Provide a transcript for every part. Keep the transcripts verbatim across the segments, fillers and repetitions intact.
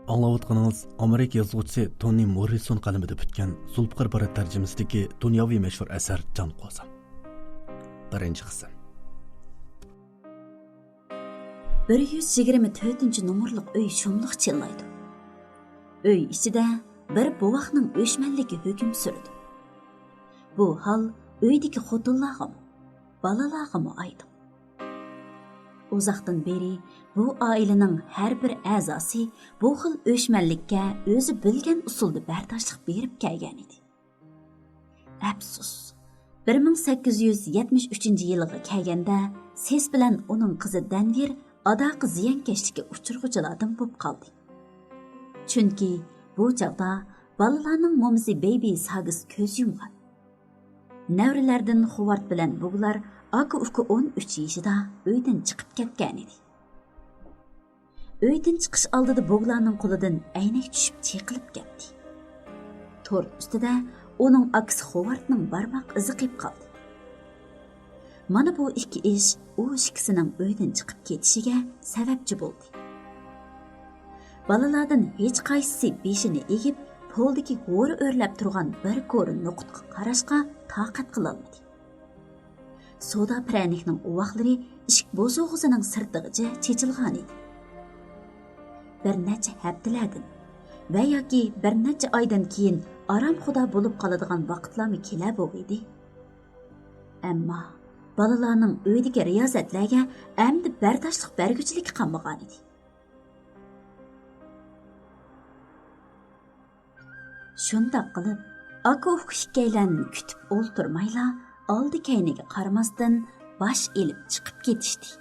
ئاڭلاۋاتقىنىڭىز ئامېرىكا يازغۇچىسى تونى موررىسون قەلىمىدە پۈتكەن زۇلپىقار بارات تەرجىمىسىدىكى دۇنياۋى مەشھۇر ئەسەر جان قوزام. بىرىنچى قىسىم. بىر يۈز يىگىرمە تۆتىنچى نومۇرلۇق ئۆي شۇملۇق چىللايدۇ. ئۆي ئىچىدە بىر بوۋاقنىڭ ئۆچمەنلىكى ھۆكۈم سۈرىدۇ. بۇ ھال ئۆيدىكى خوتۇنلارغىمۇ، بالىلارغىمۇ ئايدىڭ. ئۇزاقتىن بېرى بۇ ئائىلىنىڭ ھەر بىر ئەزاسى بۇ خىل ئۆچمەنلىككە ئۆزى بىلگەن ئۇسۇلدا بەرداشلىق بېرىپ كەلگەنىدى. ئەپسۇس، بىر مىڭ سەككىز يۈز يەتمىش ئۈچىنچى يىلىغا كەلگەندە سېس بىلەن ئۇنىڭ قىزى دەنۋېر ئاداققى زىيانكەشلىككە ئۇچرىغۇچىلاردىن بولۇپ قالدى. چۈنكى بۇ چاغدا بالىلارنىڭ مومىسى بېيبى ساگىس كۆز يۇمغان. نەۋرىلەردىن خوۋارت بىلەن بوۋىلار ئاكا-ئۇكا ئون ئۈچ يېشىدا ئۆيدىن چىقىپ كەتكەنىدى. ئۆيدىن چىقىش ئالدىدا بوۋىلارنىڭ قولىدىن ئەينەك چۈشۈپ چېقىلىپ كەتتى. تورت ئۈستىدە ئۇنىڭ ئاكىسى خوۋارتنىڭ بارماق ئىزى قېپ قالدى. مانا بۇ ئىككى ئىش ئۇ ئىككىسىنىڭ ئۆيدىن چىقىپ كېتىشىگە سەۋەبچى بولدى. بالىلاردىن ھېچقايسىسى بېشىنى ئېگىپ، پولدىكى ھورا ئۆرلەپ تۇرغان بىر كورا نوقۇتقا قاراشقا تاقەت قىلالمىدى. سودا پىرەنىكنىڭ ئۇۋاقلىرى ئىشىك بوسۇغىسىنىڭ سىرتىغىچە چېچىلغانىدى. بىر نەچچە ھەپتىلەردىن ۋە ياكى بىر نەچچە ئايدىن كېيىن ئارامخۇدا بولۇپ قالىدىغان ۋاقىتلارمۇ كېلەر بولغىيدى. ئەمما بالىلارنىڭ ئۆيدىكى رىيازەتلەرگە ئەمدى بەرداشلىق بەرگۈچىلىكى قالمىغانىدى. شۇنداق قىلىپ، ئاكا-ئۇكا ئىككىيلەن كۈتۈپ ئولتۇرمايلا، ئالدى-كەينىگە قارىماستىن باش ئېلىپ چىقىپ كېتىشتى.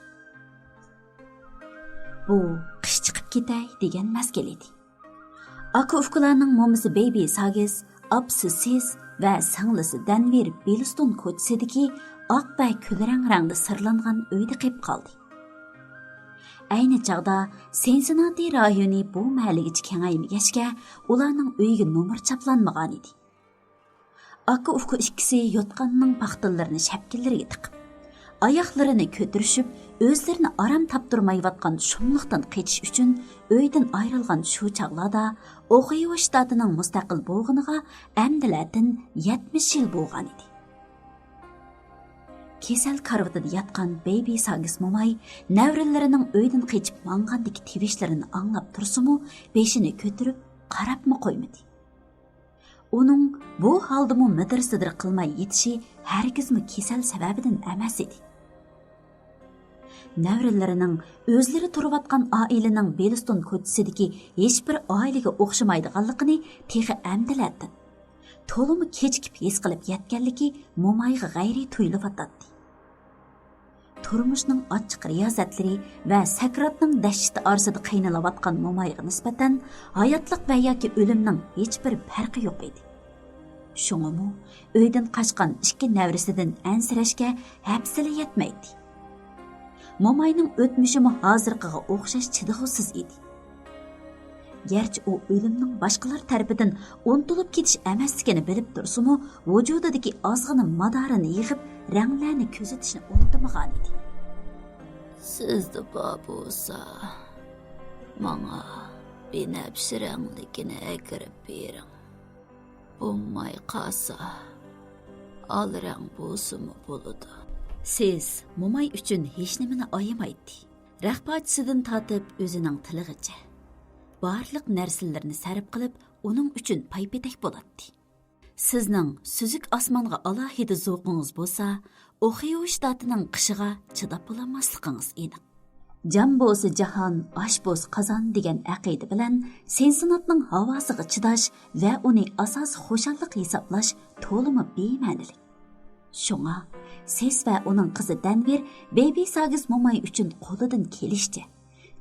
بۇ قىش چىقىپ كېتەي دېگەن مەزگىل ئىدى. ئاكا-ئۇكىلارنىڭ مومىسى بېيبى ساگىس، ئاپىسى سىس ۋە سىڭلىسى دەنۋېر بىلستون كوچىسىدىكى ئاق ۋە كۈلرەڭ رەڭدە سىرلانغان ئۆيدە قېپ قالدى. ئەينى چاغدا سىنسىناتى رايونى بۇ مەھەللىگىچە كېڭەيمىگەچكە، ئۇلارنىڭ ئۆيىگە نومۇر چاپلانمىغانىدى. ئاكا-ئۇكا ئىككىسى يوتقاننىڭ پاختىلىرىنى شەپكىلىرىگە تىقىپ، ئاياقلىرىنى كۆتۈرۈشۈپ، ئۆزلىرىنى ئارام تاپتۇرمايۋاتقان شۇملۇقتىن قېچىش ئۈچۈن ئۆيدىن ئايرىلغان شۇ چاغلاردا ئوھايو شتاتىنىڭ مۇستەقىل بولغىنىغا ئەمدىلەتىن يەتمىش يىل بولغانىدى. كېسەل كارىۋىتىدا ياتقان بېيبى ساگىس موماي نەۋرىلىرىنىڭ ئۆيدىن قېچىپ ماڭغاندىكى تىۋىشلىرىنى ئاڭلاپ تۇرسىمۇ، بېشىنى كۆتۈرۈپ قاراپمۇ قويمىدى. ئۇنىڭ بۇ ھالدىمۇ مىدىر-سىدىر قىلماي يېتىشى ھەرگىزمۇ كېسەل سەۋەبىدىن ئەمەس ئىدى. نەۋرىلىرىنىڭ ئۆزلىرى تۇرۇۋاتقان ئائىلىنىڭ بېلستون كوچىسىدىكى ھېچبىر ئائىلىگە ئوخشىمايدىغانلىقىنى تېخى ئەمدىلەتىن، تولىمۇ كېچىكىپ ھېس قىلىپ يەتكەنلىكى مومايغا غەيرىي تۇيۇلۇۋاتاتتى. تۇرمۇشنىڭ ئاچچىق رىيازەتلىرى ۋە سەكراتنىڭ دەھشىتى ئارىسىدا قىينىلىۋاتقان مومايغا نىسبەتەن ھاياتلىق ۋە ياكى ئۆلۈمنىڭ ھېچبىر پەرقى يوق ئىدى. شۇڭىمۇ ئۆيدىن قاچقان ئىككى نەۋرىسىدىن ئەنسىرەشكە ھەپسىلە يەتمەيتتى. موماينىڭ ئۆتمۈشىمۇ ھازىرقىغا ئوخشاش چىدىغۇسىز ئىدى. گەرچە ئۇ ئۆلۈمنىڭ باشقىلار تەرىپىدىن ئۇنتۇلۇپ كېتىش ئەمەسلىكىنى بىلىپ تۇرسىمۇ، ۋۇجۇدىدىكى ئازغىنە مادارىنى يىغىپ، رەڭلەرنى كۆزىتىشنى ئۇنتۇمىغانىدى. سىزدە بار بولسا، ماڭا بىنەپشە رەڭلىكىنى ئەكىرىپ بېرىڭ. بولماي قالسا، ئال رەڭ بولسىمۇ بولىدۇ. سىس موماي ئۈچۈن ھېچنېمىنى ئايىمايتتى. رەخپاچىسىدىن تارتىپ ئۆزىنىڭ تىلىغىچە، بارلىق نەرسىلىرىنى سەرپ قىلىپ، ئۇنىڭ ئۈچۈن پايپېتەك بولاتتى. سىزنىڭ سۈزۈك ئاسمانغا ئالاھىدە زوقىڭىز بولسا، ئوخىيو شتاتىنىڭ قىشىغا چىداپ بولالماسلىقىڭىز ئېنىق. جان بولسا جاھان، ئاش بولسا قازان دېگەن ئەقىدە بىلەن سېنسېناتنىڭ ھاۋاسىغا چىداش ۋە ئۇنى ئاساسىي خۇشاللىق ھېسابلاش تولىمۇ بىمەنىلىك. شۇڭا سېس ۋە ئۇنىڭ قىزى دەنۋېر بېيبى ساگىس موماي ئۈچۈن قولىدىن كېلىشىچە،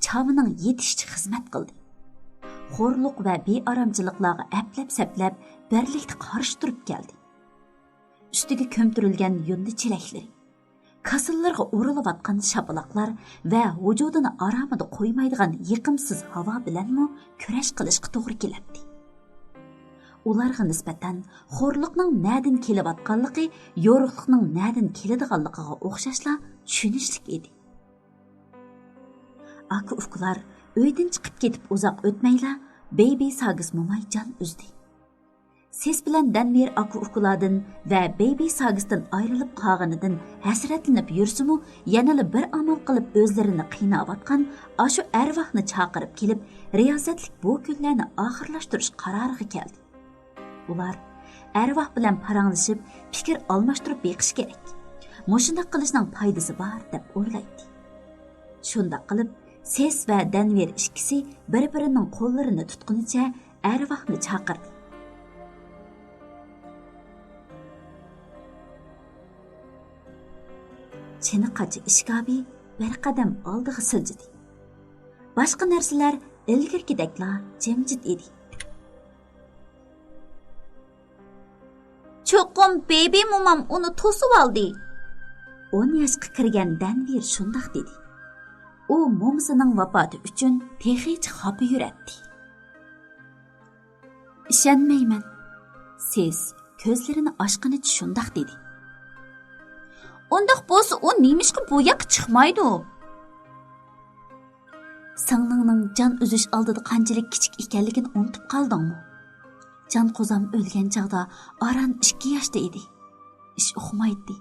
چامىنىڭ يېتىشىچە خىزمەت قىلدى. خورلۇق ۋە بىئارامچىلىقلارغا ئەپلەپ-سەپلەپ بىرلىكتە قارشى تۇرۇپ كەلدى. ئۈستىگە كۆمتۈرۈلگەن يۇندى چېلەكلىرى، كاسىللىرىغا ئۇرۇلۇۋاتقان شاپىلاقلار ۋە ۋۇجۇدىنى ئارامىدا قويمايدىغان يېقىمسىز ھاۋا بىلەنمۇ كۈرەش قىلىشقا توغرا كېلەتتى. ئۇلارغا نىسبەتەن خورلۇقنىڭ نەدىن كېلىۋاتقانلىقى يورۇقلۇقنىڭ نەدىن كېلىدىغانلىقىغا ئوخشاشلا چۈشىنىشلىك ئىدى. ئاكا-ئۇكىلار ئۆيدىن چىقىپ كېتىپ ئۇزاق ئۆتمەيلا، بېيبى ساگىس موماي جان ئۈزدى. سېس بىلەن دەنۋېر ئاكا-ئۇكىلاردىن ۋە بېيبى ساگىستىن ئايرىلىپ قالغىنىدىن ھەسرەتلىنىپ يۈرسىمۇ، يەنىلا بىر ئامال قىلىپ ئۆزلىرىنى قىيناۋاتقان ئاشۇ ئەرۋاھنى چاقىرىپ كېلىپ، رىيازەتلىك بۇ كۈنلەرنى ئاخىرلاشتۇرۇش قارارىغا كەلدى. ئۇلار ئەرۋاھ بىلەن پاراڭلىشىپ، پىكىر ئالماشتۇرۇپ بېقىش كېرەك. مۇشۇنداق قىلىشنىڭ پايدىسى بار، دەپ ئويلايتتى. شۇنداق قىلىپ، سېس ۋە دەنۋېر ئىككىسى بىر-بىرىنىڭ قوللىرىنى تۇتقىنىچە ئەرۋاھنى چاقىردى. چىنە قاچا ئىشكاپى بىر قەدەم ئالدىغا سىلجىدى. باشقا نەرسىلەر ئىلگىرىكىدەكلا جىمجىت ئىدى. چوقۇم بېبى مومام ئۇنى توسۇۋالدى. ئون ياشقا كىرگەن دەنۋېر شۇنداق دېدى. ئۇ مومىسىنىڭ ۋاپاتى ئۈچۈن تېخىچە خاپا يۈرەتتى. ئىشەنمەيمەن. سېس كۆزلىرىنى ئاچقىنىچە شۇنداق دېدى. ئۇنداق بولسا ئۇ نېمىشقا بۇ ياققا چىقمايدۇ؟ سىڭلىڭنىڭ جان ئۈزۈش ئالدىدا قانچىلىك كىچىك ئىكەنلىكىنى ئۇنتۇپ قالدىڭمۇ؟ جان قوزام ئۆلگەن چاغدا ئاران ئىككى ياشتا ئىدى. ئىش ئۇقمايتتى.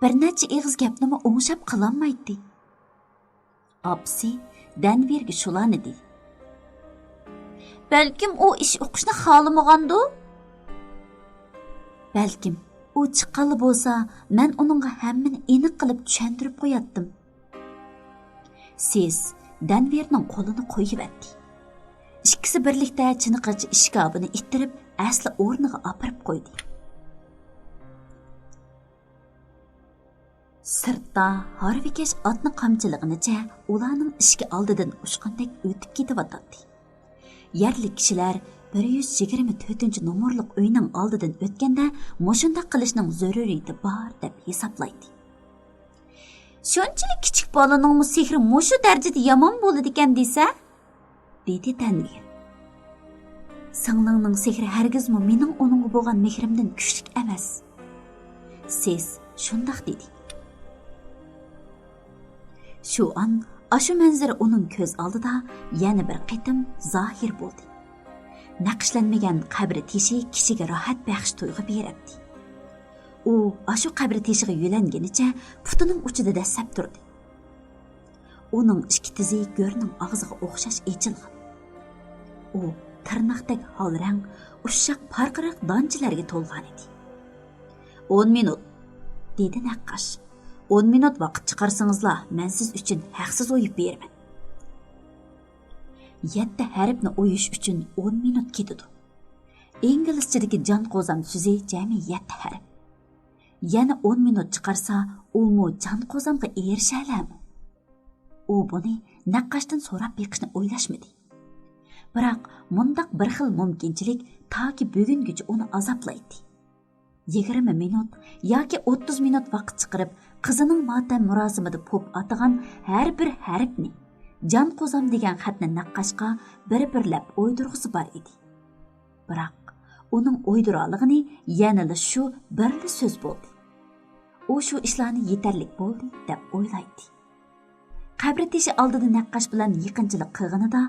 بىر نەچچە ئېغىز گەپنىمۇ ئوڭشاپ قىلالمايتتى. ئاپىسى دەنۋېرگە شۇلارنى دېدى. بەلكىم ئۇ ئىش ئۇقۇشنى خالىمىغاندۇ؟ بەلكىم ئۇ چىققانلا بولسا، مەن ئۇنىڭغا ھەممىنى ئېنىق قىلىپ چۈشەندۈرۈپ قوياتتىم. سېس دەنۋېرنىڭ قولىنى قويۇۋەتتى. ئىككىسى بىرلىكتە چىنە قاچا ئىشكاپىنى ئىتتىرىپ، ئەسلى ئورنىغا ئاپىرىپ قويدى. سىرتتا ھارۋىكەش ئاتنى قامچىلىغىنىچە ئۇلارنىڭ ئىشىكى ئالدىدىن ئۇچقاندەك ئۆتۈپ كېتىۋاتاتتى. يەرلىك كىشىلەر بىر يۈز يىگىرمە تۆتىنچى نومۇرلۇق ئۆينىڭ ئالدىدىن ئۆتكەندە مۇشۇنداق قىلىشنىڭ زۆرۈرىيىتى بار دەپ ھېسابلايتتى. شۇنچىلىك كىچىك بالىنىڭمۇ سېھرى مۇشۇ دەرىجىدە يامان بولىدىكەن دېسە؟ دېدى دەنۋېر. سىڭلىڭنىڭ سېھرى ھەرگىزمۇ مېنىڭ ئۇنىڭغا بولغان مېھرىمدىن كۈچلۈك ئەمەس. سېس شۇنداق دېدى. شۇ ئان ئاشۇ مەنزىرە ئۇنىڭ كۆز ئالدىدا يەنە بىر قېتىم زاھىر بولدى. نەقىشلەنمىگەن قەبرە تېشى كىشىگە راھەت بەخش تۇيغۇ بېرەتتى. ئۇ ئاشۇ قەبرە تېشىغا يۆلەنگىنىچە پۇتىنىڭ ئۇچىدا دەسسەپ تۇردى. ئۇنىڭ ئىككى تىزى گۆرنىڭ ئاغزىغا ئوخشاش ئېچىلغان. ئۇ تىرناقتەك ھال رەڭ، ئۇششاق پارقىراق دانچىلەرگە تولغانىدى. «ئون مىنۇت!» دېدى نەققاش. «ئون مىنۇت ۋاقىت چىقارسىڭىزلا، مەن سىز ئۈچۈن ھەقسىز ئويۇپ بېرىمەن.» يەتتە ھەرپنى ئويۇش ئۈچۈن ئون مىنۇت كېتىدۇ. ئىنگلىزچىدىكى جان قوزام سۆزى جەمئىي يەتتە ھەرپ. يەنە ئون مىنۇت چىقارسا، ئۇمۇ جان قوزامغا ئېرىشەلەرمۇ؟ ئۇ بۇنى نەققاشتىن سوراپ بېقىشنى ئويلاشمىدى. بىراق مۇنداق بىر خىل مۇمكىنچىلىك تاكى بۈگۈنگىچە ئۇنى ئازابلايتتى. يىگىرمە مىنۇت ياكى ئوتتۇز مىنۇت ۋاقىت چىقىرىپ، قىزىنىڭ ماتەم مۇراسىمىدا پوپ ئاتىغان ھەر بىر ھەرپنى، جان قوزام دېگەن خەتنى نەققاشقا بىر-بىرلەپ ئويدۇرغۇسى بار ئىدى. بىراق ئۇنىڭ ئويدۇرالىغىنى يەنىلا شۇ بىرلا سۆز بولدى. ئۇ شۇ ئىشلارنى يېتەرلىك بولدى دەپ ئويلايتتى. قەبرە تېشى ئالدىدا نەققاش بىلەن يېقىنچىلىق قىلغىنىدا،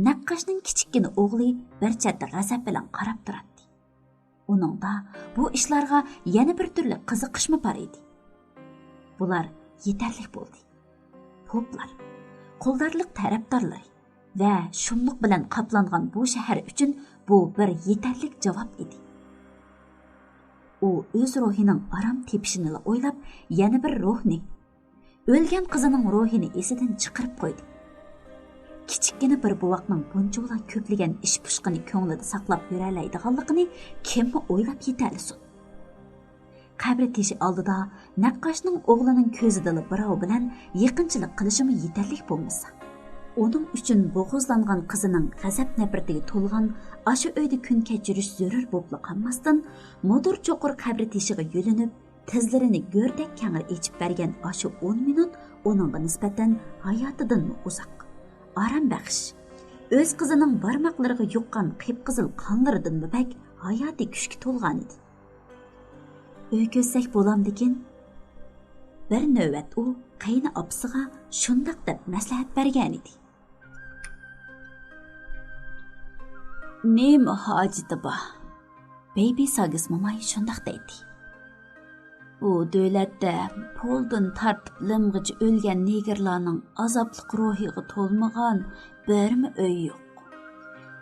نەققاشنىڭ كىچىككىنە ئوغلى بىر چەتتە غەزەپ بىلەن قاراپ تۇراتتى. ئۇنىڭدا بۇ ئىشلارغا يەنە بىر تۈرلۈك قىزىقىشمۇ بار ئىدى. بۇلار يېتەرلىك بولدى. پوپلار، قۇلدارلىق تەرەپدارلىرى ۋە شۇملۇق بىلەن قاپلانغان بۇ شەھەر ئۈچۈن بۇ بىر يېتەرلىك جاۋاب ئىدى. ئۇ ئۆز روھىنىڭ ئارام تېپىشىنىلا ئويلاپ، يەنە بىر روھنى، ئۆلگەن قىزىنىڭ روھىنى ئېسىدىن چىقىرىپ قويدى. كىچىككىنە بىر بوۋاقنىڭ بۇنچىۋالا كۆپلىگەن ئىش پۇشقىنى كۆڭلىدە ساقلاپ يۈرەلەيدىغانلىقىنى كىممۇ ئويلاپ يېتەلىسۇن؟ قەبرە تېشى ئالدىدا نەققاشنىڭ ئوغلىنىڭ كۆزىدىلا بىراۋ بىلەن يېقىنچىلىق قىلىشىمۇ يېتەرلىك بولمىسا، ئۇنىڭ ئۈچۈن بوغۇزلانغان قىزىنىڭ غەزەپ-نەپرىتىگە تولغان ئاشۇ ئۆيدە كۈن كەچۈرۈش زۆرۈر بولۇپلا قالماستىن، مۇدۇر چوقۇر قەبرە تېشىغا يۆلىنىپ، تىزلىرىنى گۆردەك كەڭرى ئېچىپ بەرگەن ئاشۇ ئون مىنۇت ئۇنىڭغا نىسبەتەن ھاياتىدىنمۇ ئۇزاق، ئارام بەخش، ئۆز قىزىنىڭ بارماقلىرىغا يۇققان قىپقىزىل قانلىرىدىنمۇ بەك ھاياتىي كۈچكە تولغانىدى. ئۆي كۆرسەك بولامدىكىن؟ بىر نۆۋەت ئۇ قېيىنئاپىسىغا شۇنداق دەپ مەسلىھەت بەرگەنىدى. نېمە ھاجىتى بار؟ بەيبى ساگىس موماي شۇنداق دەيتتى. ئۇ دۆلەتتە پولدىن تارتىپ لىمغىچە ئۆلگەن نېگىرلارنىڭ ئازابلىق روھىغا تولمىغان بىرمۇ ئۆي يوق.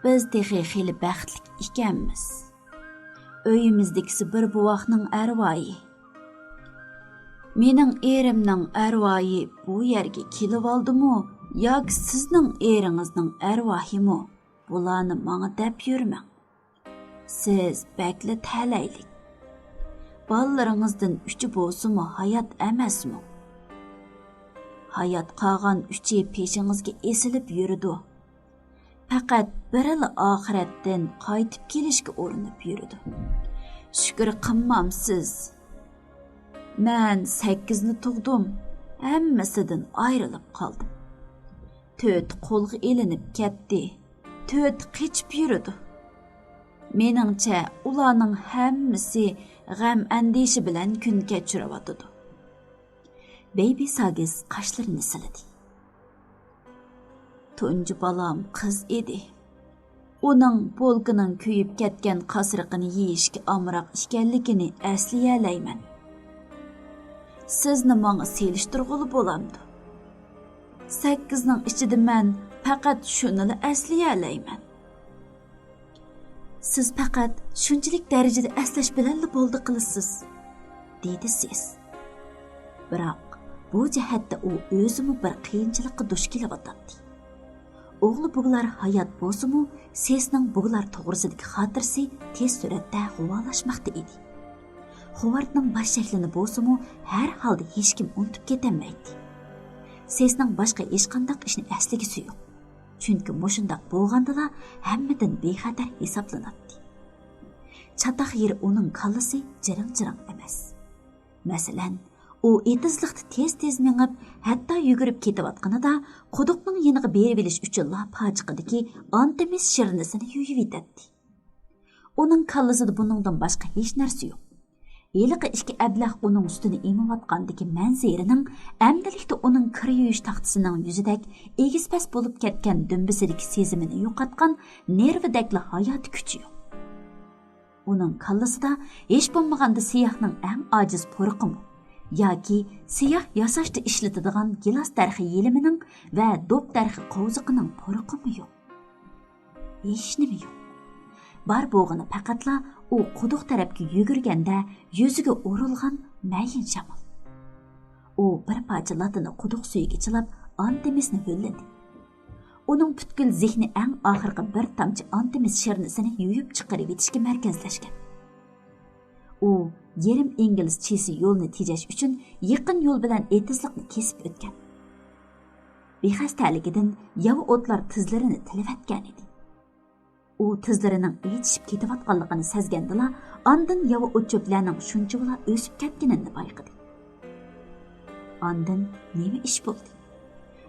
بىز تېخى خېلى بەختلىك ئىكەنمىز. ئۆيىمىزدىكىسى بىر بوۋاقنىڭ ئەرۋايى. مېنىڭ ئېرىمنىڭ ئەرۋايى بۇ يەرگە كېلىۋالدىمۇ ياكى سىزنىڭ ئېرىڭىزنىڭ ئەرۋاھىمۇ؟ بۇلارنى ماڭا دەپ يۈرمەڭ. سىز بەكلا تەلەيلىك. بالىلىرىڭىزدىن ئۈچى بولسىمۇ ھايات ئەمەسمۇ؟ ھايات قالغان ئۈچى پېشىڭىزگە ئېسىلىپ يۈرىدۇ. پەقەت بىرىلا ئاخىرەتتىن قايتىپ كېلىشكە ئۇرۇنۇپ يۈرىدۇ. شۈكۈر قىلمامسىز؟ مەن سەككىزنى تۇغدۇم، ھەممىسىدىن ئايرىلىپ قالدىم. تۆتى قولغا ئېلىنىپ كەتتى، تۆتى قېچىپ يۈرىدۇ. مېنىڭچە، ئۇلارنىڭ ھەممىسى غەم-ئەندىشە بىلەن كۈن كەچۈرۈۋاتىدۇ. بەيبى ساگىس قاشلىرىنى سىلىدى. تۇنجى بالام قىز ئىدى. ئۇنىڭ بولكىنىڭ كۆيۈپ كەتكەن قاسرىقىنى يېيىشكە ئامراق ئىكەنلىكىنى ئەسلىيەلەيمەن. سىزنى ماڭا سېلىشتۇرغىلى بولامدۇ؟ سەككىزنىڭ ئىچىدە مەن پەقەت شۇنىلا ئەسلىيەلەيمەن. سىز پەقەت شۇنچىلىك دەرىجىدە ئەسلەش بىلەنلا بولدى قىلىسىز، دېدى سېس. بىراق، بۇ جەھەتتە ئۇ ئۆزىمۇ بىر قىيىنچىلىققا دۇچ كېلىۋاتاتتى. ئوغلى بۇگلار ھايات بولسىمۇ، سېسنىڭ بۇگلار توغرىسىدىكى خاتىرىسى تېز سۈرئەتتە غۇۋالاشماقتا ئىدى. خوۋاردنىڭ باش شەكلىنى بولسىمۇ، ھەر ھالدا ھېچكىم ئۇنتۇپ كېتەلمەيتتى. سېسنىڭ باشقا ھېچقانداق ئىشنى ئەسلىگۈسى يوق. چۈنكى مۇشۇنداق بولغاندىلا ھەممىدىن بىخەتەر ھېسابلىناتتى. چاتاق يېرى ئۇنىڭ كاللىسى جىرىڭ-جىرىڭ ئەمەس. مەسىلەن، ئۇ ئېتىزلىقتا تېز-تېز مېڭىپ، ھەتتا يۈگۈرۈپ كېتىۋاتقىنىدا، قۇدۇقنىڭ يېنىغا بېرىۋېلىش ئۈچۈنلا پاچىقىدىكى ئانتېمىس شىرنىسىنى يۇيۇۋېتەتتى. ئۇنىڭ كاللىسىدا بۇنىڭدىن باشقا ھېچ نەرسە يوق. ھېلىقى ئىككى ئەبلەخ ئۇنىڭ سۈتىنى ئېمىۋاتقاندىكى مەنزىرىنىڭ ئەمدىلىكتە ئۇنىڭ كىر يۇيۇش تاختىسىنىڭ يۈزىدەك ئېگىز-پەس بولۇپ كەتكەن دۈمبىسىدىكى سېزىمىنى يوقاتقان نېرۋىدەكلا ھاياتىي كۈچى يوق. ئۇنىڭ كاللىسىدا ھېچ بولمىغاندا سىياھنىڭ ئەڭ ئاجىز پۇرىقىمۇ ياكى سىياھ ياساشتا ئىشلىتىدىغان گىلاس دەرىخى يېلىمىنىڭ ۋە دوپ دەرىخى قوۋزىقىنىڭ پۇرىقىمۇ يوق. ھېچنېمە يوق. بار بولغىنى پەقەتلا ئۇ قۇدۇق تەرەپكە يۈگۈرگەندە يۈزىگە ئۇرۇلغان مەيىن شامال. ئۇ بىر پارچە لاتىنى قۇدۇق سۈيىگە چىلاپ، ئانتېمىسنى ھۆللىدى. ئۇنىڭ پۈتكۈل زېھنى ئەڭ ئاخىرقى بىر تامچە ئانتېمىس شىرنىسىنى يۇيۇپ چىقىرىۋېتىشكە مەركەزلەشكەن. ئۇ يېرىم ئىنگلىز چىسى يولىنى تېجەش ئۈچۈن يېقىن يول بىلەن ئېتىزلىقنى كېسىپ ئۆتكەن. بىخەستەلىكىدىن ياۋا ئوتلار تىزلىرىنى تىلىۋەتكەن ئىدى. ئۇ تىزلىرىنىڭ ئېچىشىپ كېتىۋاتقانلىقىنى سەزگەندىلا، ئاندىن ياۋا ئوت-چۆپلەرنىڭ شۇنچىۋالا ئۆسۈپ كەتكىنىنى بايقىدى. ئاندىن نېمە ئىش بولدى؟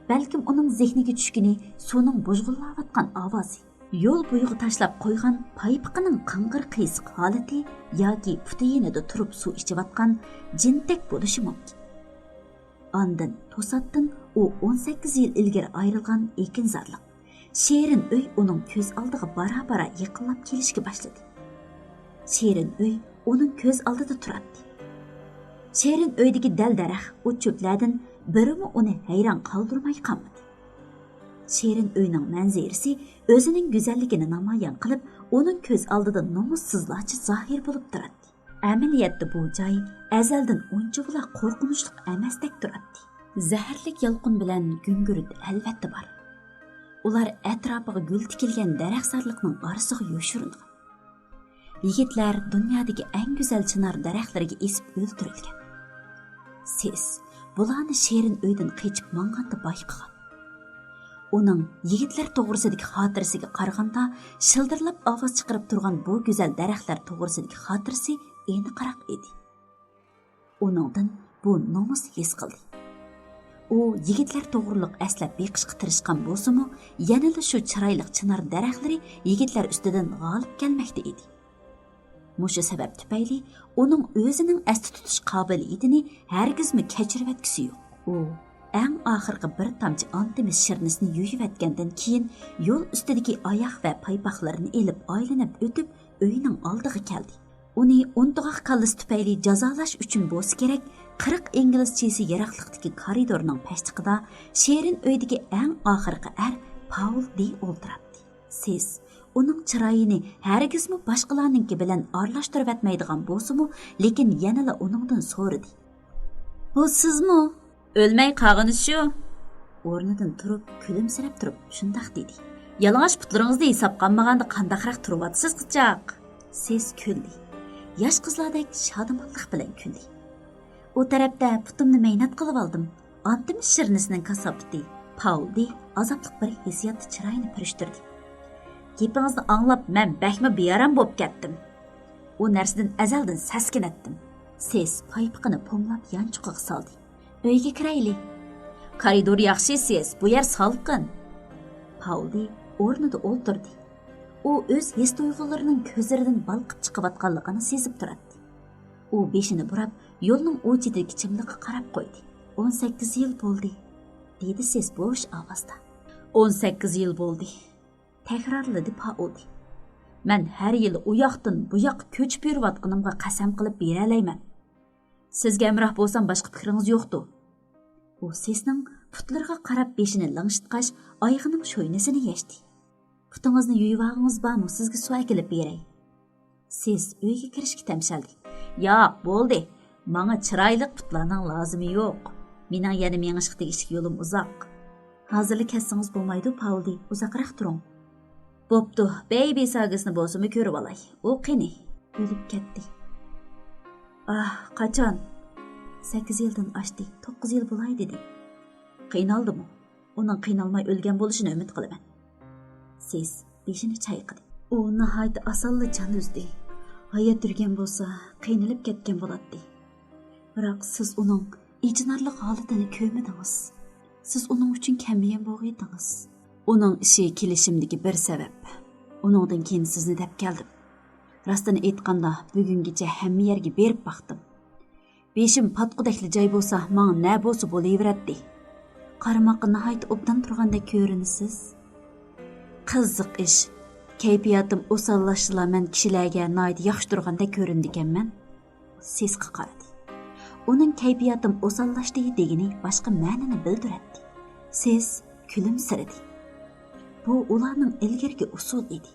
بەلكىم ئۇنىڭ زېھنىگە چۈشكىنى سۇنىڭ بۇژغۇنلاۋاتقان ئاۋازى، يول بويىغا تاشلاپ قويغان پايپىقىنىڭ قىڭغىر-قىيسىق ھالىتى ياكى پۇتى يېنىدا تۇرۇپ سۇ ئىچىۋاتقان جىنتەك بولۇشى مۇمكىن. ئاندىن توساتتىن ئۇ ئون سەككىز يىل ئىلگىرى ئايرىلغان ئېكىنزارلىق، شېرىن ئۆي ئۇنىڭ كۆز ئالدىغا بارا-بارا يېقىنلاپ كېلىشكە باشلىدى. شېرىن ئۆي ئۇنىڭ كۆز ئالدىدا تۇراتتى. شېرىن ئۆيدىكى دەل-دەرەخ، ئوت-چۆپلەردىن بىرىمۇ ئۇنى ھەيران قالدۇرماي قالمىدى. شېرىن ئۆينىڭ مەنزىرىسى ئۆزىنىڭ گۈزەللىكىنى نامايان قىلىپ، ئۇنىڭ كۆز ئالدىدا نومۇسسىزلارچە زاھىر بولۇپ تۇراتتى. ئەمەلىيەتتە بۇ جاي ئەزەلدىن ئۇنچىۋالا قورقۇنچلۇق ئەمەستەك تۇراتتى. زەھەرلىك يالقۇن بىلەن گۈڭگۈرت ئەلۋەتتە بار. ئۇلار ئەتراپىغا گۈل تىكىلگەن دەرەخزارلىقنىڭ ئارىسىغا يوشۇرۇنغان. يىگىتلەر دۇنيادىكى ئەڭ گۈزەل چىنار دەرەخلىرىگە ئېسىپ ئۆلتۈرۈلگەن. سېس بۇلارنى شېرىن ئۆيدىن قېچىپ ماڭغاندا بايقىغان. ئۇنىڭ يىگىتلەر توغرىسىدىكى خاتىرىسىگە قارىغاندا، شىلدىرلاپ ئاۋاز چىقىرىپ تۇرغان بۇ گۈزەل دەرەخلەر توغرىسىدىكى خاتىرىسى ئېنىقراق ئىدى. ئۇنىڭدىن بۇ نومۇس ھېس قىلدى. ئۇ يىگىتلەر توغرۇلۇق ئەسلەپ بېقىشقا تىرىشقان بولسىمۇ، يەنىلا شۇ چىرايلىق چىنار دەرەخلىرى يىگىتلەر ئۈستىدىن غالىب كەلمەكتە ئىدى. مۇشۇ سەۋەب تۈپەيلى ئۇنىڭ ئۆزىنىڭ ئەستە تۇتۇش قابىلىيىتىنى ھەرگىزمۇ كەچۈرۈۋەتكۈسى يوق. ئۇ ئەڭ ئاخىرقى بىر تامچە ئانتىمىس شىرنىسىنى يۇيۇۋەتكەندىن كېيىن، يول ئۈستىدىكى ئاياغ ۋە پايپاقلىرىنى ئېلىپ ئايلىنىپ ئۆتۈپ، ئۆينىڭ ئالدىغا كەلدى. ئۇنى ئۇنتۇغاق كاللىسى تۈپەيلى جازالاش ئۈچۈن بولسا كېرەك، قىرىق ئىنگلىز چىسى يىراقلىقتىكى كارىدورنىڭ پەشچىقىدا شېرىن ئۆيدىكى ئەڭ ئاخىرقى ئەر پاۋل دى ئولتۇراتتى. سېس ئۇنىڭ چىرايىنى ھەرگىزمۇ باشقىلارنىڭكى بىلەن ئارىلاشتۇرۇۋەتمەيدىغان بولسىمۇ، لېكىن يەنىلا ئۇنىڭدىن سورىدى. بۇ سىزمۇ؟ ئۆلمەي قالغىنى شۇ. ئورنىدىن تۇرۇپ، كۈلۈمسىرەپ تۇرۇپ شۇنداق دېدى. يالىڭاچ پۇتلىرىڭىزنى ھېسابقا ئالمىغاندا قانداقراق تۇرۇۋاتىسىز، قىزچاق؟ سېس كۈلدى. ياش قىزلاردەك شادىمانلىق بىلەن كۈلدى. ئۇ تەرەپتە پۇتۇمنى مەينەت قىلىۋالدىم. ئانتىم شىرنىسىنىڭ كاساپىتى. پاۋل دى ئازابلىق بىر ھېسسىياتتا چىرايىنى پۈرۈشتۈردى. گېپىڭىزنى ئاڭلاپ مەن بەكمۇ بىئارام بولۇپ كەتتىم. ئۇ نەرسىدىن ئەزەلدىن سەسكىنەتتىم. سېس پايپىقىنى پوملاپ يانچۇقىغا سالدى. ئۆيگە كىرەيلى. كارىدور ياخشى سېس، بۇ يەر سالقىن. پاۋل دى ئورنىدا ئولتۇردى. ئۇ ئۆز ھېس-تۇيغۇلىرىنىڭ كۆزلىرىدىن بالقىپ چىقىۋاتقانلىقىنى سېزىپ تۇراتتى. ئۇ بېشىنى بۇراپ، يولنىڭ ئۇ چېتىدىكى چىملىققا قاراپ قويدى. ئون سەككىز يىل بولدى، دېدى سېس بوش ئاۋازدا. ئون سەككىز يىل بولدى، تەكرارلىدى پاۋل دى. مەن ھەر يىلى ئۇ ياقتىن بۇ ياققا كۆچۈپ يۈرۈۋاتقىنىمغا قەسەم قىلىپ بېرەلەيمەن. سىزگە ھەمراھ بولسام باشقا پىكرىڭىز يوقتۇ؟ ئۇ سېسنىڭ پۇتلىرىغا قاراپ بېشىنى لىڭشىتقاچ، ئايىغىنىڭ شوينىسىنى يەشتى. پۇتىڭىزنى يۇيۇۋالغىڭىز بارمۇ، سىزگە سۇ ئەكېلىپ بېرەي؟ سېس ئۆيگە كىرىشكە تەمشەلدى. ياق، بولدى. ماڭا چىرايلىق پۇتلارنىڭ لازىمى يوق. مېنىڭ يەنە مېڭىشقا تېگىشلىك يولۇم ئۇزاق. ھازىرلا كەتسىڭىز بولمايدۇ، پاۋل دى، ئۇزاقراق تۇرۇڭ. بوپتۇ، بەيبى ساگىسنى بولسىمۇ كۆرۈۋالاي. ئۇ قېنى؟ ئۆلۈپ كەتتى. ئاھ، قاچان؟ سەككىز يىلدىن ئاشتى، توققۇز يىل بولاي دېدى. قىينالدىمۇ؟ ئۇنىڭ قىينالماي ئۆلگەن بولۇشىنى ئۈمىد قىلىمەن. سېس بېشىنى چايقىدى. ئۇ ناھايىتى ئاسانلا جان ئۈزدى. ھايات يۈرگەن بولسا، قىينىلىپ كەتكەن بولاتتى. بىراق سىز ئۇنىڭ ئېچىنارلىق ھالىتىنى كۆرمىدىڭىز. سىز ئۇنىڭ ئۈچۈن كەممىگەن بولغىيدىڭىز. ئۇنىڭ ئىشى كېلىشىمدىكى بىر سەۋەب. ئۇنىڭدىن كېيىن سىزنى دەپ كەلدىم. راستىنى ئېيتقاندا، بۈگۈنگىچە ھەممە يەرگە بېرىپ باقتىم. بېشىم پاتقۇدەكلا جاي بولسا، ماڭا نە بولسا بولۇۋېرەتتى. قارىماققا ناھايىتى ئوبدان تۇرغاندەك كۆرۈنىسىز. قىزىق ئىش، كەيپىياتىم ئوساللاشسىلا مەن كىشىلەرگە ناھايىتى ياخشى تۇرغاندەك كۆرۈنىدىكەنمەن. سېسقا قارىدى. ئۇنىڭ كەيپىياتىم ئوساللاشتى دېگىنى باشقا مەنىنى بىلدۈرەتتى. سېس كۈلۈمسىرىدى. بۇ ئۇلارنىڭ ئىلگىرىكى ئۇسۇلى ئىدى.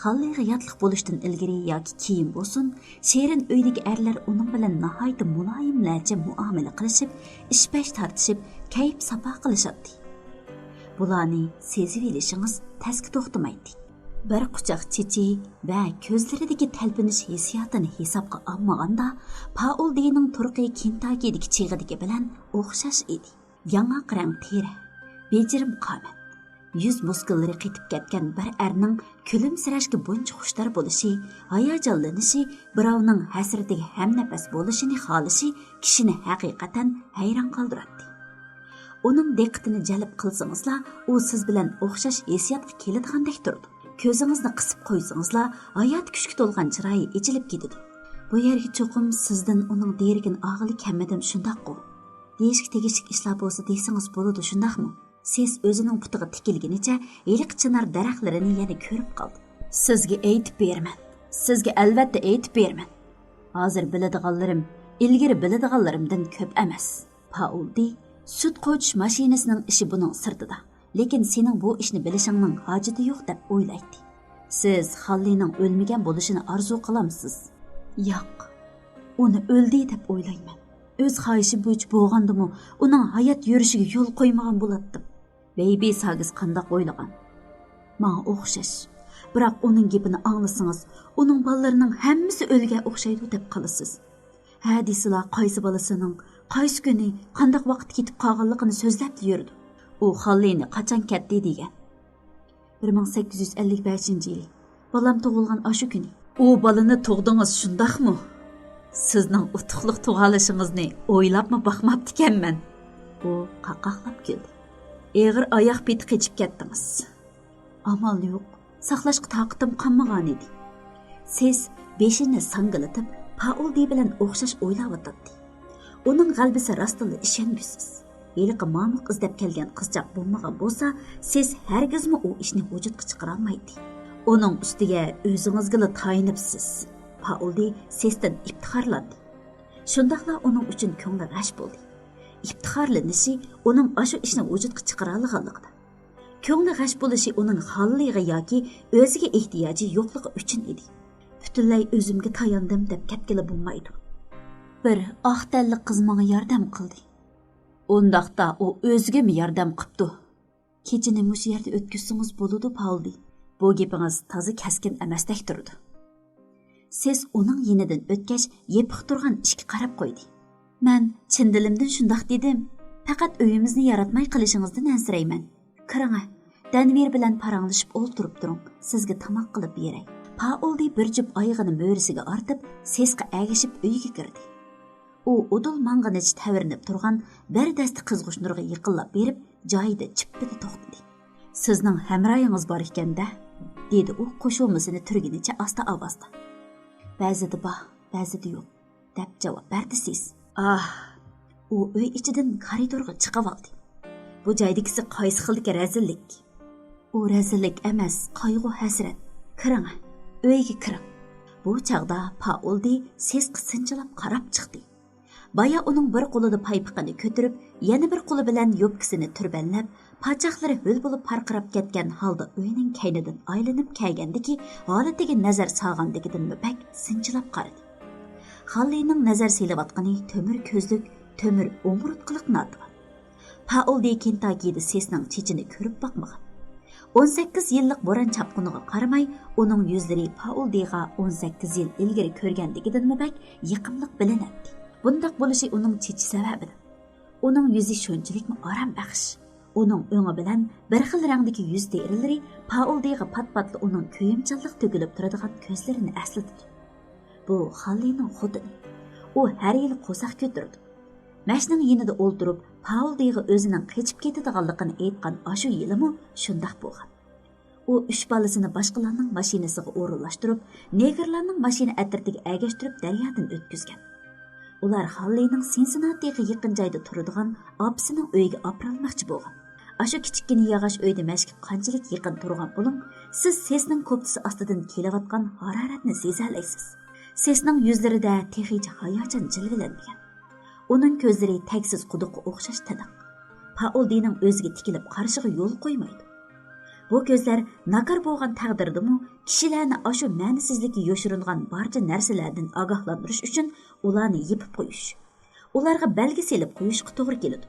خاللىغا ياتلىق بولۇشتىن ئىلگىرى ياكى كېيىن بولسۇن، شېرىن ئۆيدىكى ئەرلەر ئۇنىڭ بىلەن ناھايىتى مۇلايىملەرچە مۇئامىلە قىلىشىپ، ئىش-پەش تارتىشىپ، كەيپ-ساپا قىلىشاتتى. بۇلارنى سېزىۋېلىشىڭىز تەسكە توختىمايتتى. بىر قۇچاق چېچى ۋە كۆزلىرىدىكى تەلپۈنۈش ھېسسىياتىنى ھېسابقا ئالمىغاندا، پائول دېينىڭ تۇرقى كېنتاكىدىكى چېغىدىكى بىلەن ئوخشاش ئىدى. ياڭاق رەڭ تېرە، بېجىرىم قامەت، يۈز مۇسكۇللىرى قېتىپ كەتكەن بىر ئەرنىڭ كۈلۈمسىرەشكە بۇنچە خۇشتار بولۇشى، ھاياجانلىنىشى، بىراۋنىڭ ھەسرىتىگە ھەمنەپەس بولۇشىنى خالىشى كىشىنى ھەقىقەتەن ھەيران قالدۇراتتى. ئۇنىڭ دىققىتىنى جەلپ قىلسىڭىزلا، ئۇ سىز بىلەن ئوخشاش ھېسسىياتقا كېلىدىغاندەك تۇرىدۇ. كۆزىڭىزنى قىسىپ قويسىڭىزلا، ھايات كۈچكە تولغان چىرايى ئېچىلىپ كېتىدۇ. بۇ يەرگە چوقۇم سىزدىن ئۇنىڭ دېرىكىنى ئالغىلى كەلمىدىم، شۇنداققۇ؟ دېيىشكە تېگىشلىك ئىشلار بولسا دېسىڭىز بولىدۇ، شۇنداقمۇ؟ سېس ئۆزىنىڭ پۇتىغا تىكىلگىنىچە ھېلىقى چىنار دەرەخلىرىنى يەنە كۆرۈپ قالدى. سىزگە ئېيتىپ بېرىمەن. سىزگە ئەلۋەتتە ئېيتىپ بېرىمەن. ھازىر بىلىدىغانلىرىم ئىلگىرى بىلىدىغانلىرىمدىن كۆپ ئەمەس. پائول دى سۈت قوچۇش ماشىنىسىنىڭ ئىشى بۇنىڭ سىرتىدا. لېكىن سېنىڭ بۇ ئىشنى بىلىشىڭنىڭ ھاجىتى يوق دەپ ئويلايتتى. سىز خاللىنىڭ ئۆلمىگەن بولۇشىنى ئارزۇ قىلامسىز؟ ياق. ئۇنى ئۆلدى دەپ ئويلايمەن. ئۆز خاھىشىم بويىچە بولغاندىمۇ، ئۇنىڭ ھايات يۈرۈشىگە يول قويمىغان بولاتتىم. بەيبى ساگىس قانداق ئويلىغان؟ ماڭا ئوخشاش. بىراق ئۇنىڭ گېپىنى ئاڭلىسىڭىز، ئۇنىڭ بالىلىرىنىڭ ھەممىسى ئۆلگەن ئوخشايدۇ دەپ قالىسىز. ھە دېسىلا، قايسى بالىسىنىڭ، قايسى كۈنى، قانداق ۋاقىتتا كېتىپ قالغانلىقىنى سۆزلەپلا يۈرىدۇ. ئۇ خاللىنى قاچان كەتتى دېگەن؟ بىر مىڭ سەككىز يۈز ئەللىك بەشىنچى يىلى. بالام تۇغۇلغان ئاشۇ كۈنى. ئۇ بالىنى تۇغدىڭىز، شۇنداقمۇ؟ سىزنىڭ ئۇتۇقلۇق تۇغالىشىڭىزنى ئويلاپمۇ باقماپتىكەنمەن. ئۇ قاقاقلاپ كۈلدى. ئېغىر ئاياق پېتى قېچىپ كەتتىڭىز. ئامال يوق، ساقلاشقا تاقىتىم قالمىغانىدى. سېس بېشىنى ساڭگىلىتىپ، پائول دى بىلەن ئوخشاش ئويلاۋاتاتتى. ئۇنىڭ غەلىبىسى راستتىنلا ئىشەنگۈسىز. ھېلىقى مامۇق ئىزدەپ كەلگەن قىزچاق بولمىغان بولسا، سېس ھەرگىزمۇ ئۇ ئىشنى ۋۇجۇدقا چىقىرالمايتتى. ئۇنىڭ ئۈستىگە ئۆزىڭىزگىلا تايىنىپسىز. پائولدى سېستىن ئىپتىخارلاندى. شۇنداقلا ئۇنىڭ ئۈچۈن كۆڭلى غەش بولدى. ئىپتىخارلىنىشى ئۇنىڭ ئاشۇ ئىشنى ۋۇجۇدقا چىقىرالىغانلىقىدا. كۆڭلى غەش بولۇشى ئۇنىڭ خاللىغا ياكى ئۆزىگە ئېھتىياجى يوقلۇقى ئۈچۈن ئىدى. پۈتۈنلەي ئۆزۈمگە تاياندىم دەپ كەتكىلى بولمايدۇ. بىر ئاق تەنلىك قىز ماڭا ياردەم قىلدى. ئۇنداقتا ئۇ ئۆزىگىمۇ ياردەم قىپتۇ. كېچىنى مۇشۇ يەردە ئۆتكۈزسىڭىز بولىدۇ، پاۋلدى. بۇ گېپىڭىز تازا كەسكىن ئەمەستەك تۇرىدۇ. سېس ئۇنىڭ يېنىدىن ئۆتكەچ، يېپىق تۇرغان ئىشىككە قاراپ قويدى. مەن چىن دىلىمدىن شۇنداق دېدىم. پەقەت ئۆيىمىزنى ياراتماي قېلىشىڭىزدىن ئەنسىرەيمەن. كىرىڭە، دەنۋېر بىلەن پاراڭلىشىپ ئولتۇرۇپ تۇرۇڭ، سىزگە تاماق قىلىپ بېرەي. پائولدى بىر جۈپ ئايىغىنى مۈرىسىگە ئارتىپ، سېسقا ئەگىشىپ ئۆيگە كىردى. ئۇ ئۇدۇل ماڭغىنىچە تەۋرىنىپ تۇرغان بىر دەستە قىزغۇچ نۇرغا يېقىنلاپ بېرىپ، جايىدا چىپپىدە توختىدى. سىزنىڭ ھەمراھىڭىز بار ئىكەن-دە، دېدى ئۇ قوشۇلمىسىنى تۈرگىنىچە ئاستا ئاۋازدا. بەزىدە بار، بەزىدە يوق، دەپ جاۋاب بەردى سېس. ئاھ! ئۇ ئۆي ئىچىدىن كارىدورغا چىقىۋالدى. بۇ جايدىكىسى قايسى خىلدىكى رەزىللىك؟ ئۇ رەزىللىك ئەمەس، قايغۇ-ھەسرەت. كىرىڭە، ئۆيگە كىرىڭ. بۇ چاغدا پائولدى سېسقا سىنچىلاپ قاراپ چىقتى. بايا ئۇنىڭ بىر قولىدا پايپىقىنى كۆتۈرۈپ، يەنە بىر قولى بىلەن يوپكىسىنى تۈربەنلەپ، پاچاقلىرى ھۆل بولۇپ پارقىراپ كەتكەن ھالدا ئۆينىڭ كەينىدىن ئايلىنىپ كەلگەندىكى ھالىتىگە نەزەر سالغاندىكىدىنمۇ بەك سىنچىلاپ قارىدى. خاللىنىڭ نەزەر سېلىۋاتقىنى تۆمۈر كۆزلۈك، تۆمۈر ئومۇرتقىلىق ناتىۋا. پائولدى كېنتاكىدا سېسنىڭ چېچىنى كۆرۈپ باقمىغان. ئون سەككىز يىللىق بوران چاپقۇنىغا قارىماي، ئۇنىڭ يۈزلىرى پائولدىغا ئون سەككىز يىل ئىلگىرى كۆرگەندىكىدىنمۇ بەك يېقىملىق بىلىنەتتى. بۇنداق بولۇشى ئۇنىڭ چېچى سەۋەبىدىن. ئۇنىڭ يۈزى شۇنچىلىكمۇ ئارام بەخش. ئۇنىڭ ئۆڭى بىلەن بىر خىل رەڭدىكى يۈز تېرىلىرى پائولدىغا پات-پاتلا ئۇنىڭ كۆيۈمچانلىق تۆكۈلۈپ تۇرىدىغان كۆزلىرىنى ئەسلىتىدۇ. بۇ خاللىنىڭ خوتۇنى. ئۇ ھەر يىلى قورساق كۆتۈرىدۇ. مەشنىڭ يېنىدا ئولتۇرۇپ، پائولدىغا ئۆزىنىڭ قېچىپ كېتىدىغانلىقىنى ئېيتقان ئاشۇ يىلىمۇ شۇنداق بولغان. ئۇ ئۈچ بالىسىنى باشقىلارنىڭ ماشىنىسىغا ئورۇنلاشتۇرۇپ، نېگىرلارنىڭ ماشىنا ئەترىتىگە ئەگەشتۈرۈپ دەريادىن ئۆتكۈزگەن. ئۇلار خاللىنىڭ سىنسىناتىغا يېقىن جايدا تۇرىدىغان ئاپىسىنىڭ ئۆيىگە ئاپىرالماقچى بولغان. ئاشۇ كىچىككىنە ياغاچ ئۆيدە مەشكە قانچىلىك يېقىن تۇرغان بولۇڭ، سىز سېسنىڭ كوپتىسى ئاستىدىن كېلىۋاتقان ھارارەتنى سېزەلەيسىز. سېسنىڭ يۈزلىرىدە تېخىچە ھاياجان جىلۋىلەنمىگەن. ئۇنىڭ كۆزلىرى تەگسىز قۇدۇققا ئوخشاش تىنىق. پائولدىنىڭ ئۆزىگە تىكىلىپ قارىشىغا يول قويمايدۇ. بۇ كۆزلەر ناكار بولغان تەقدىردىمۇ، كىشىلەرنى ئاشۇ مەنىسىزلىككە يوشۇرۇنغان بارچە نەرسىلەردىن ئاگاھلاندۇرۇش ئۈچۈن ئۇلارنى يېپىپ قويۇش، ئۇلارغا بەلگە سېلىپ قويۇشقا توغرا كېلىدۇ.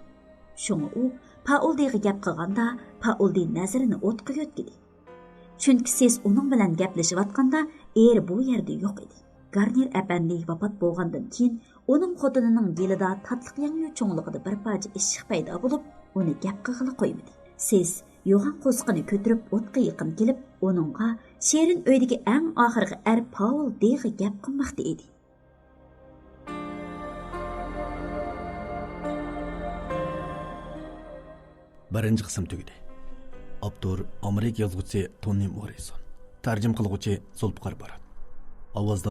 شۇڭا ئۇ پائولدىغا گەپ قىلغاندا، پائولدى نەزىرىنى ئوتقا يۆتكىدى. چۈنكى سېس ئۇنىڭ بىلەن گەپلىشىۋاتقاندا، ئېرى بۇ يەردە يوق ئىدى. گارنېر ئەپەندى ۋاپات بولغاندىن كېيىن، ئۇنىڭ خوتۇنىنىڭ گېلىدا تاتلىق ياڭيۇ چوڭلۇقىدا بىر پارچە ئىششىق پەيدا بولۇپ، ئۇنى گەپ قىلغىلى قويمىدى. سېس يوغان قورسىقىنى كۆتۈرۈپ ئوتقا يېقىن كېلىپ، ئۇنىڭغا شېرىن ئۆيدىكى ئەڭ ئاخىرقى ئەر پاۋل دېغا گەپ قىلماقتا ئىدى. بىرىنچى قىسىم تۈگىدى. ئاپتور ئامېرىكا يازغۇچىسى تونى موررىسون. تەرجىمە قىلغۇچى زۇلپىقار بارات. ئاۋاز